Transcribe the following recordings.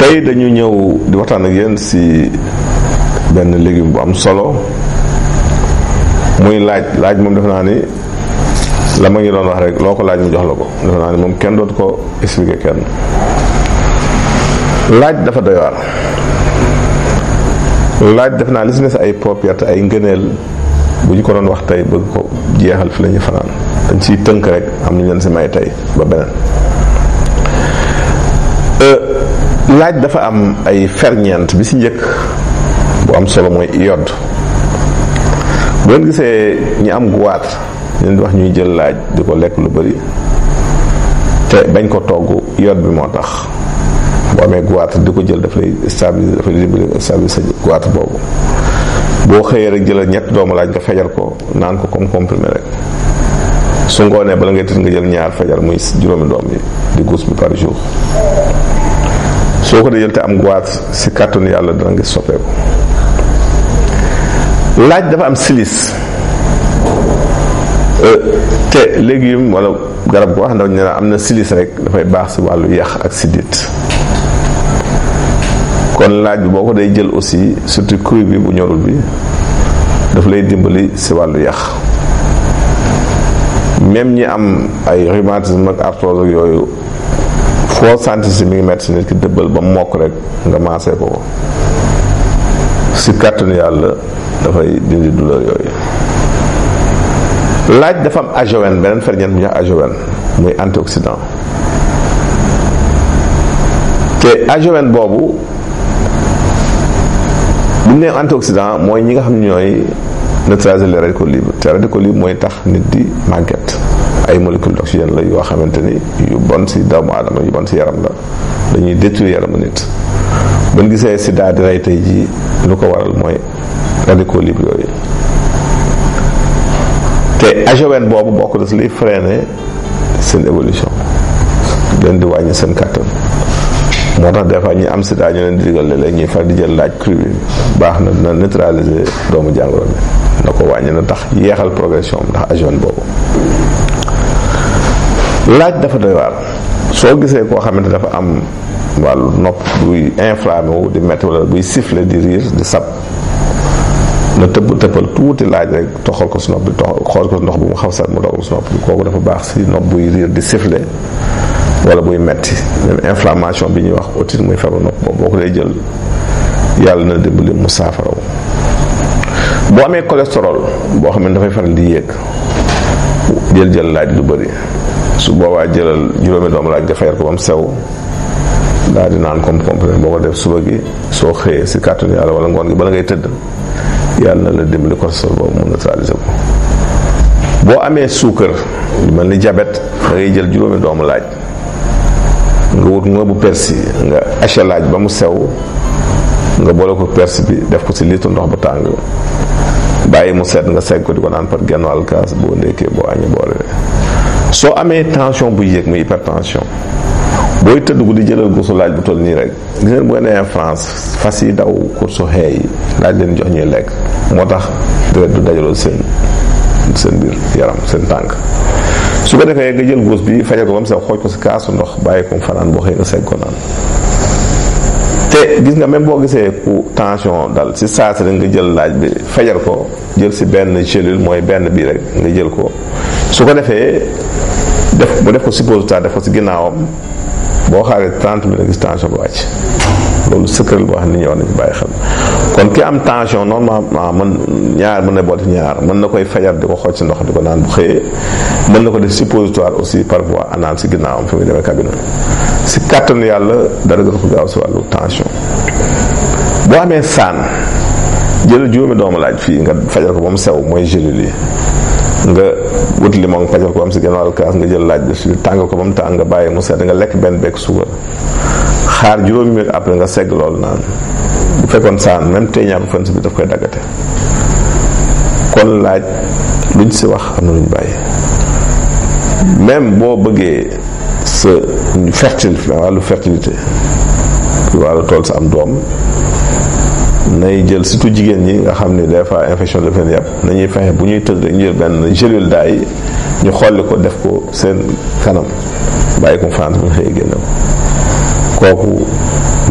tey dañu ñëw di waxtaan ak yéen si benn légume bu am solo muy laaj moom defe naa ni la ma ngi doon wax rek loo ko laaj mu jox la ko defe naa ni moom kenn dootu ko expliquer kenn. laaj dafa doy waar. laaj defe naa li si ne si ay propriété ay ngëneel bu ñu ko doon wax tey bëgg ko jeexal fi la ñuy fanaan dañ ciy tënk rek am lu leen si may tey ba beneen. laaj dafa am ay ferñeent bi si njëkk bu am solo mooy iode. bu leen gisee ñi am goitre ñu leen di wax ñuy jël laaj di ko lekk lu bari te bañ ko togg iode bi moo tax. boo amee goitre di ko jël daf lay stabiliser dafay dimbali stabiliser goitre boobu boo xëyee rek jëlal ñett doomu laaj nga fajar ko naan ko comme comprimé rek su ngoonee bala ngay tëdd nga jël ñaar fajar muy juróomi doom yi di gousse bi par jour soo ko dee jël te am goitre si kàttanu yàlla dana ngi soppeeku. laaj dafa am silice te légume wala garab goo wax ndaw ñu ne am na silice rek dafay baax si wàllu yax ak sidit. kon laaj bi boo ko day jël aussi surtout cru bi bu ñorul bi daf lay dimbali si wàllu yax même ñi am ay rhumatisme ak arthrose ak yooyu foo santi si mi ngi metti si nit ki dëbbal ba mokk rek nga maasee ko si kàttanu yàlla dafay dindi douleur yooyu. laaj dafa am AGON beneen ferñeent bu ñuy wax AGON muy antioxydant te AGON boobu bu ñu nee antioxydant mooy ñi nga xam ne ñooy neutraliser les radicaux libres te radicaux libres mooy tax nit di màgget ay molécules d'oxygène la yoo xamante ni yu bon si doomu aadama yu bon si yaram la dañuy détruire yaramu nit. ba ñu gisee sida di rey tey jii lu ko waral mooy radicaux libres yooyu te AGON boobu bokk na si liy freiner seen évolution leen di wàññi seen kàttan. moo tax des fois ñi am sida ñu leen di digal léeg-léeg ñuy far di jël laaj cru bi baax na dina neutraliser doomu jàngoro bi na ko wàññi na tax yeexal progression ndax AGON boobu. laaj dafa doy waar soo gisee koo xamante dafa am wàllu nopp buy inflammé wu di métti wala buy siffler di riir di sab na tëppal tuuti laaj rek toxal ko si nopp bi xool ko ndox bu mu xaw sat mu dogal si nopp bi kooku dafa baax si nopp buy riir di siffler wala buy metti même inflammation bi ñuy wax otite muy feebar nopp boobu boo ko dee jël yàlla na dimbali mu saafaraw. boo amee cholestérol boo xam ne dafay faral di yéeg jël laaj lu bëri su boobaa jëlal juróomi doomu laaj nga fayal ko ba mu sew daal di naan comme comprimé boo ko def suba gi soo xëyee si kàttanu yàlla wala ngoon gi bala ngay tëdd yàlla na la dimbali cholestérol boobu mu neutraliser ko. boo amee suukar lu mel ni diabète da ngay jël juróomi doomu laaj nga wut nga bu persil nga haché laaj ba mu sew nga boole ko persil bi def ko ci litre ndox bu tàng bàyyi mu sedd nga segg ko di ko naan par genn wàll kaas boo ndekkee boo añee boo reeree. soo amee tension bu yéeg muy hypertension booy tëdd guddi jëlal guusu laaj bu toll nii rek gis ngeen boo nee France fas yi daw course xeey yi laaj leen jox ñuy lekk moo tax deret du dajaloo seen biir yaram seen tànk. su ko defee nga jël guus bi fajal ko ba mu sax xooj ko si kaasu ndox bàyyi ko fanaan boo xëy nga segg ko naan te gis nga même boo gisee ku tension dal si saa si rek nga jël laaj bi fajal ko jël si benn gélule mooy benn bii rek nga jël ko su ko defee mu def ko suppositoire def ko si ginnaawam boo xaaree 30 minutes gis tension bi wàcc loolu secret boo xam ne nit ñi war nañu bàyyi xel. kon ki am tension normalement mën na boole ñaar mën na koy fajar di ko xooj si ndox di ko naan bu xëyee mën na ko def suppositoire aussi par voie anale si ginnaawam fi muy demee cabinet si kàttanu yàlla dara gën ko gaaw si wàllu tension. boo amee saan jël juróomi doomu laaj fii nga fajal ko ba mu sew mooy gélule yi nga wut limon fajal ko ba mu si genn wàllu kaas nga jël laaj bi si tàngal ko ba mu tàng nga bàyyi mu sedd nga lekk benn bekk suukar xaar juróomi minute après nga segg loolu naan. bu fekkoon saan même teeñaaru fën si bi daf koy daggate kon laaj luñ si wax am na luñ bàyyi. même boo bëggee sa wàllu fertilité wàllu tool sa am doom nay jël surtout jigéen ñi nga xam ne des fois infection de fen yàpp nañuy fexe bu ñuy tëdd ñu jël benn gélule daay ñu xolli ko def ko seen kanam bàyyi ko France bu ñu xëyee génne ko kooku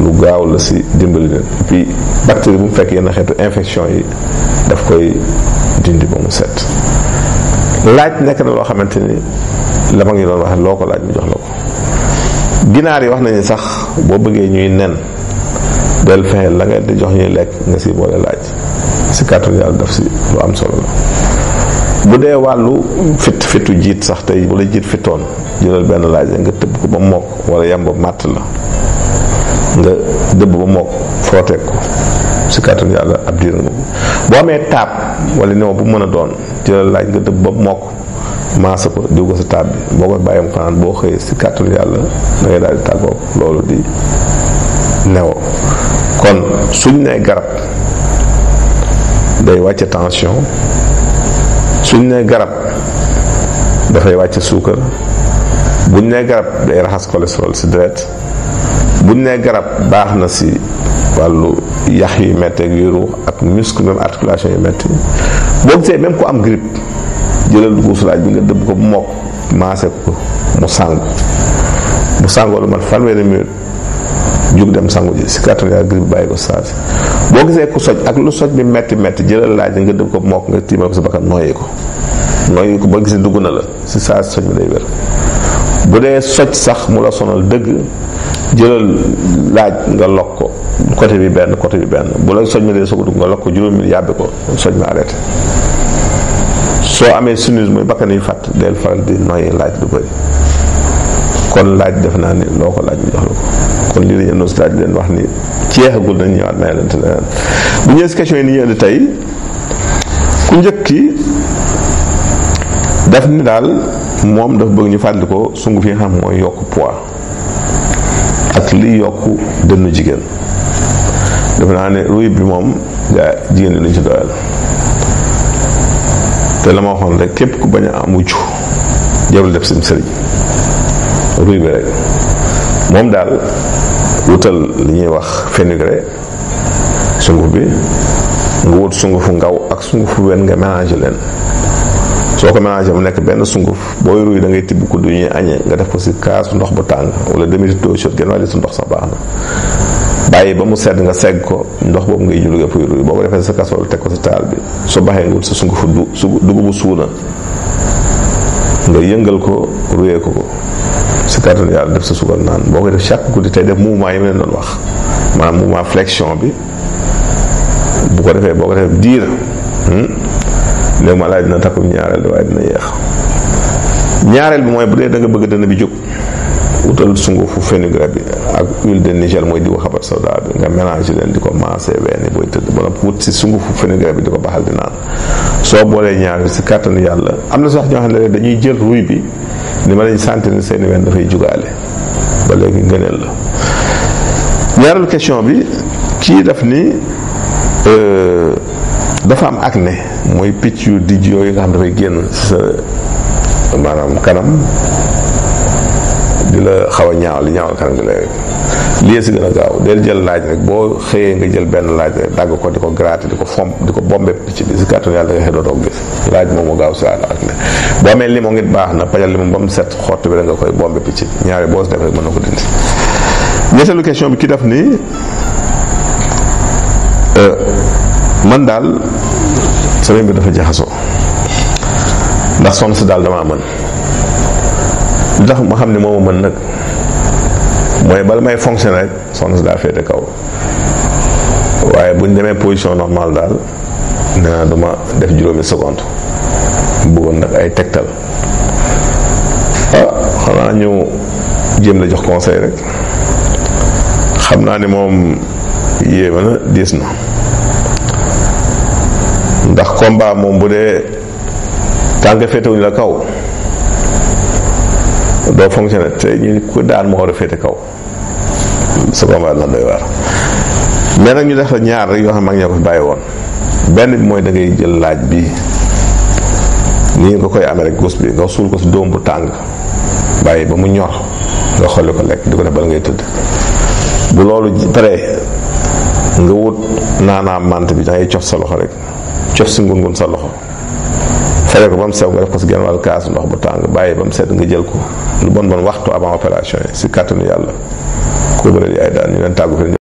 lu gaaw la si dimbali nit et puis bactérie bu mu fekk yenn xeetu infection yi daf koy dindi ba mu set. laaj nekk na loo xamante ni la ma ngi doon wax loo ko laaj mu jox la ko. ginaar yi wax nañu sax boo bëggee ñuy nen del fexe la nga di jox ñuy lekk nga si boole laaj si kàttan yàlla daf si lu am solo la. bu dee wàllu fitu jiit sax tey bu la jiit fitoon jëlal benn laaj nga tëbb ko ba mokk wala yamba màtt la nga dëbb ba mokk footeeg ko si kàttan yàlla ab diir nga boo amee taab wala néew bu mën a doon jëlal laaj nga dëbb ba mokk maasa ko diw ko sa taab bi boo ko bàyyam fanaan boo xëyee si kàttan yàlla da ngay daal di tàggoo loolu di newo. kon suñ nee garab day wàcce tension, suñ nee garab dafay wàcce suukar, buñ nee garab day raxas cholestérol si deret, buñ nee garab baax na si wàllu yax yu metti ak yuuru ak muscle même articulation yu metti. boo gisee même ku am grippe jëlal guusu laaj bi nga dëbb ko bu mokk maase ko mu sàngu bu sàngoo lu mat fanweeri minute jug dem sangu ji si kàttan yaa grippe bàyyi ko saa si. boo gisee ku soj ak lu soj bi metti metti jëlal laaj nga dëbb ko bu mokk nga tiimal ko sa bakkan nooyi ko boo gisee dugg na la si saa si soj bi day wér. bu dee soj sax mu la sonal dëgg jëlal laaj nga lokk ko côté bi benn bu la soj mi dee soo ko dugg nga lokk ko juróomi minute yàbbi ko soj mi arrêté. soo amee sinus muy bakkan yi fàtt del faral di noyyi laaj lu bëri. kon laaj def naa ni loo ko laaj bi jox la ko. kon lii la ñu doon si laaj leen wax ni jeexagul nañ ñëwaat may leen te leneen bu ñëwee si question yi ni ñu indi tey ku njëkk ki daf ni daal moom dafa bëgg ñu fàttali ko sunguf yi nga xam mooy yokk poids ak li yokk dënnu jigéen. def naa ne ruy bi moom gaa jigéen ñi lañ ci doyal te la ma waxoon rek képp ku bañ a am wujj jabal def sim sëriñ ruy bi rek moom daal wutal li ñuy wax fenugrec sunguf bi nga wut sungufu ngaw ak sungufu wen nga mélanger leen. soo ko mélanger mu nekk benn sunguf booy ruy da ngay tibb ko du ñuy añee nga def ko si kaasu ndox bu tàng wala demi-litre d'eau chaude genn wàll litre ndox sax baax na. bàyyi ba mu sedd nga segg ko ndox boobu ngay julli nga puy ruy boo ko defee sa casserole teg ko sa taal bi soo baxee nga wut sa sungufu dugubu suuna nga yëngal ko ruyee ko si kàttan yàlla def sa suukar naan boo koy def chaque guddi tey def mouvement yi ma leen doon wax maanaam mouvement flexion bi bu ko defee boo ko defee diir léegi ma laaj dina takkum ñaareel bi waaye dina yeex. ñaareel bi mooy bu dee da nga bëgg dënn bi jóg wutal sungufu fenugrec bi ak huile de nigel mooy diwu xabat soda bi nga mélange leen di ko maasee benn booy tëdd ba nga wut si sungufu fenugrec bi di ko baxal di naan. soo boolee ñaar si kàttanu yàlla am na sax ñoo xam ne dañuy jël ruy bi ni ma lañ sentir ni seeni wen dafay jugaale ba léegi ngëneel la. ñaareelu question bi kii daf ni dafa am acné mooy picc yu dijj yooyu nga xam dafay génn si sa maanaam kanam di la xaw a ñaawal kanam gi lay lii si gën a gaaw del jël laaj rek boo xëyee nga jël benn laaj rek dagg ko di ko gratter di ko bombe picc bi si kàttan yàlla da nga xëy dootoo gis laaj moom moo gaaw si acné. boo amee limon it baax na pajal limon ba mu set xott bi rek nga koy bombe picc bi ñaari boo si def rek mën na ko dindi. ñetteelu question bi ki def ni man daal sama mbir dafa jaxasoo ndax soxna si daal damaa mën li tax ma xam ne moo ma mën nag mooy bala may fonctionner rek soxna si daa féete kaw waaye bu ñu demee position normale daal nee naa duma def juróomi seconde bëggoon nag ay tegtal xanaa ñu jéem la jox conseil rek xam naa ni moom yéeme na diis na ndax combat moom bu dee tànk féetewuñu la kaw doo fonctionner te ñu ko daan moo war a féete kaw sa combat na doy waar. mais nag ñu def la ñaar rek yoo xam mag ñoo ko fi bàyyi woon benn bi mooy da ngay jël laaj bi nii nga koy amee rek gos bi nga suul ko si doom bu tàng bàyyi ba mu ñor nga xolli ko lekk di ko def bala ngay tëdd. bu loolu paree nga wut naanaa mant bi da ngay cof sa loxo rek cof si ngun sa loxo fere ko ba mu sew nga def ko si genn wàll kaas ndox bu tàng bàyyi ba mu sedd nga jël ko lu bon waxtu avant opération yi si kàttanu yàlla ko bëre di ay daan ñu leen tàggu fi